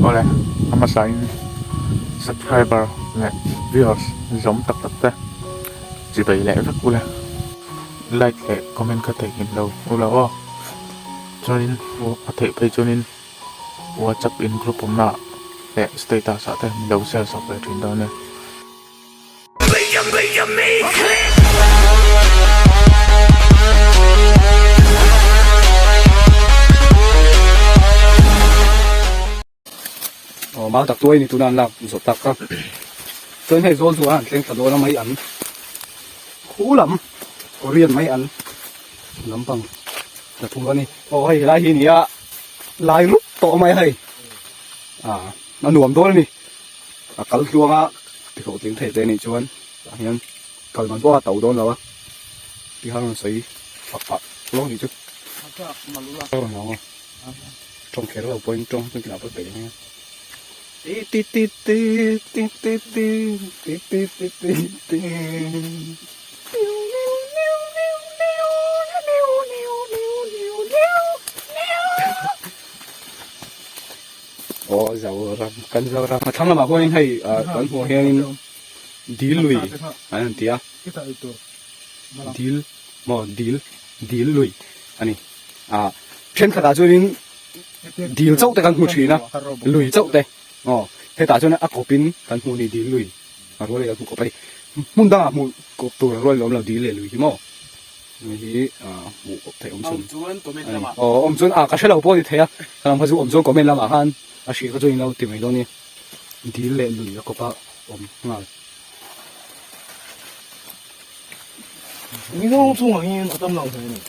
Awle a hmasa in subscriber leh viewers zawm tak tak te chibei leh vek ula like leh comment kha theihnghilh lo ula aw chuanin a theih phei chuanin whatsapp in group awmna ah leh status ah te min lo share sak ve thin dawn nia. Aw mau tak tuai ni tuna an lak zawh tak kha chuan hei zawl chu a han thleng thla dawn a mai an khu lam Korean mai an lampang ta thung a ni aw hei helai hi nia lai rup tawh mai hei ah a nuam dawn a ni. A kal tluang a ti hlawhtling thei te anih chuan tah hian kal man pawh a to dawn lo a ti khan rawn sawi fak pah hlawk anih chu rawn awm a tawng kher lo pawhin tawng chu tinah pawh peih ang ti ti ti ti ti ti ti ti ti ti ti ti. Aw Zoram kan Zoram a thlang lamah pawhin hei kan hmuh hianin dil lui an han ti a dil maw dil dil lui a ni ah thenkhatah chuanin dil chauh te kan hmu thin a lui chauh te aw hetah chuan a kawpin kan hmuh a ni dil lui a rual hi kan hmu kawp a ni hmun dangah hmuh kawp tur a rual lawm lo dil leh lui hi maw. Hei hi hmuh kawp theih awm chhun a ni. Aw awm chuan ah ka hrelo pawh a ni thei a, ka lam kha chu awm chuan comment lamah khan a hrih kha chu in lo ti mai dawn a ni. Dil leh lui a kawp a awm nghal. Mizo chungah hian a tam lo hle a ni.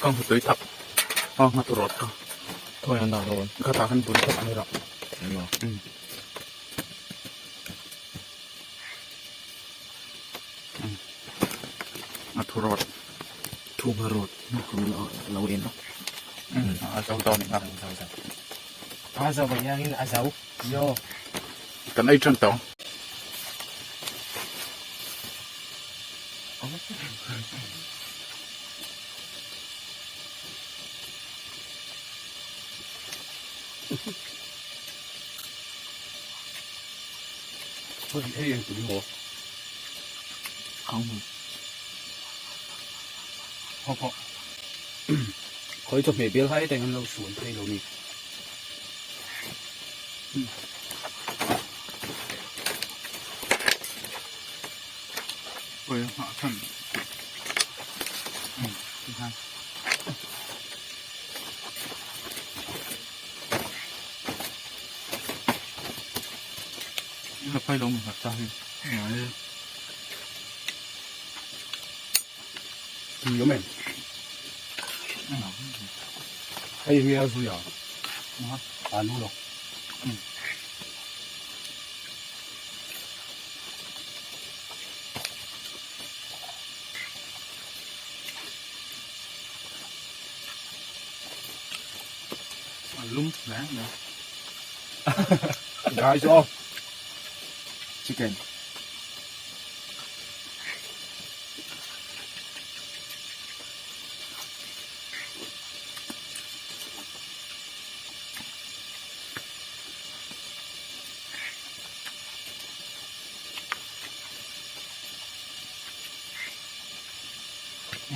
Ka hmu tui tak a nghat rawt ka Khawi an dah dawn? Khatah khan bul thawk a ni rah. A thu rawt Thu hma rawt lo en a. A zo dawn a. A zo vang hian a zo. Yo. Kan ei tan tawh. Hei eng tui maw? Khang hu. Ho pawh. Khawi chawhmeh bial hai te an lo suan phei lo ni. Oi hah than. Ha. La phai lo nghat ta hi. Tui awm em? Hei hi a zui a. Alu lo. Lum hle mai. Guys aw. Chicken.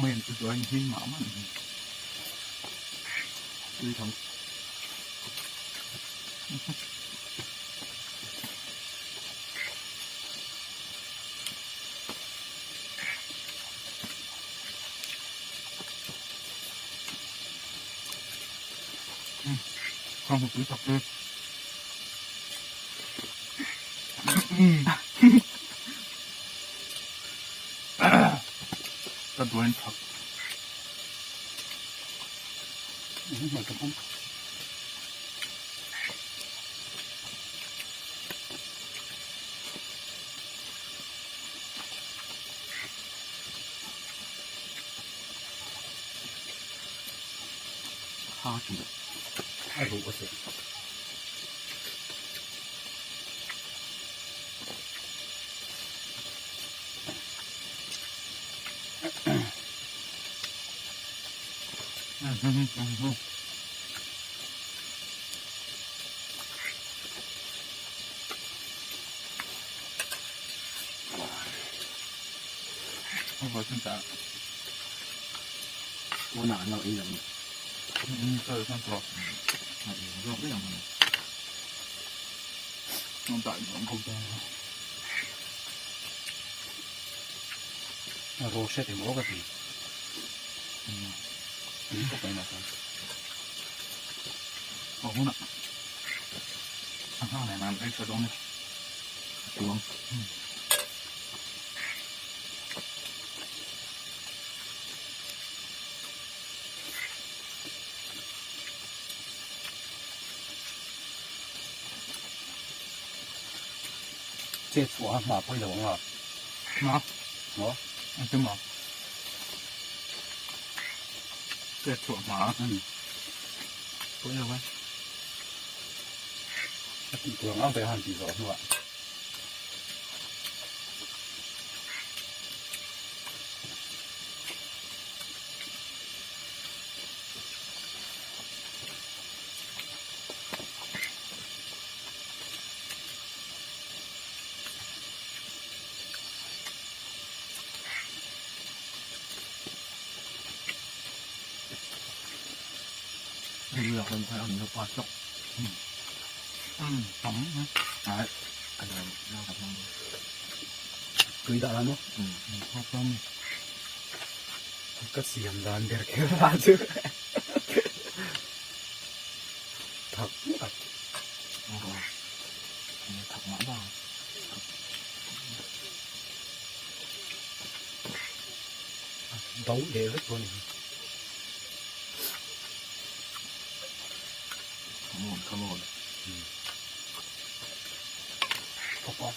Mei chu chuan hming mah mah ni. Tui tho. Không tui thật đi. Ka duain thak. Ha chu A ruh a seh. Ro hriat emaw ka ti. Tui khawp mai mahse. A hunah a nghak leh nan ei tha dawn e. A tuang. Chet chhuah a hma pawi lo ang a. Hma? Maw? Engtin maw? Chet chhuah hma a? Umm. Pawi lo e. A tih tur ang ang te han tih zawh hnuah. Tui dah la maw? Ka siam dan ber kher la chu. Thak muat. Thak mah mah. Do leh vek dawn ni. Come on, come on. Papa.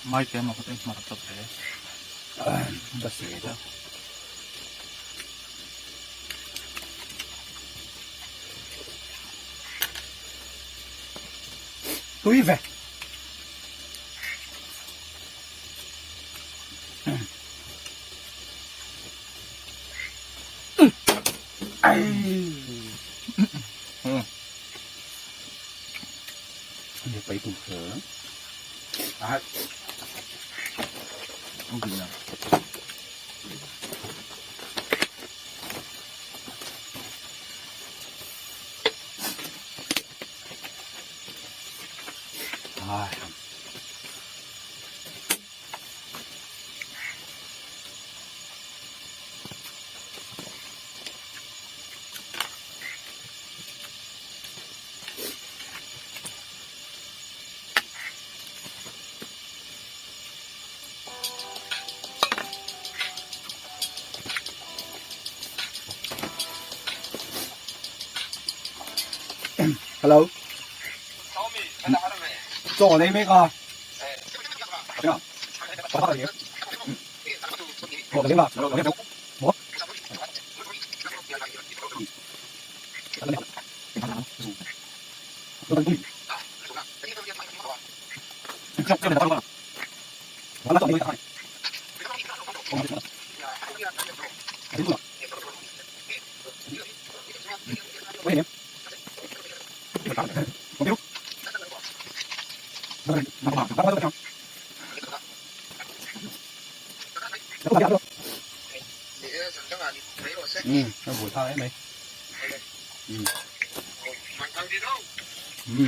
Mai te emaw ka tih hmar chawp hle. Ka seh ta. Tui ve. Ai. Ni pai tum kha. À. Ông gì nào? Ai. Hello. Chaw nei mek a.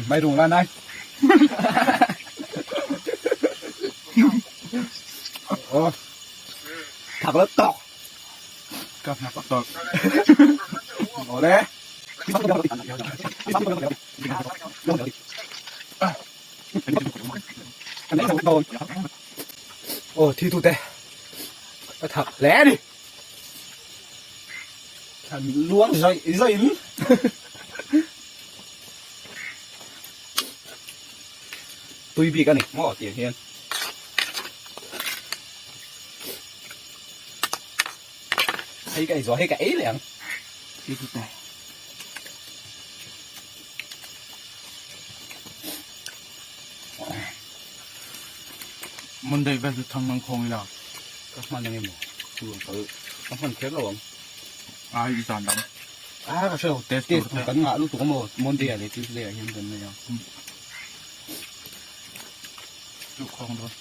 Mai rung lan ai. Ồ. Thật là tọt. Ka hna tak tawk. Ồ đấy. Aw thi tute ka thak hle a ni thlan luang zawih zawih in tui bik a ni maw tiang hian. Hei ka ei zawh hei ka ei leh ang. Thi tute. Monday vel chu thang mang khawng ila. Ka hman ang emaw chu ang kal ka hman kher lo ang. Ai i zan dang. A ka hrelo test tur kan ngah lutuk amaw Monday ah leh Tuesday ah hian kan nei ang. Chu khawng dawn.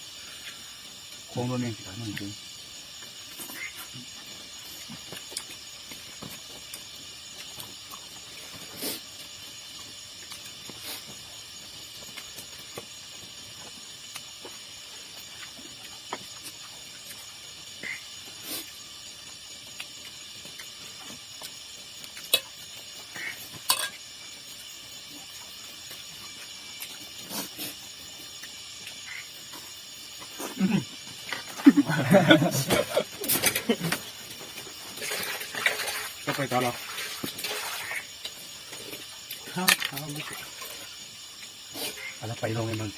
Khawng dawn em tih hman chu. Ka pai ta lo. Ala pai lo nge man.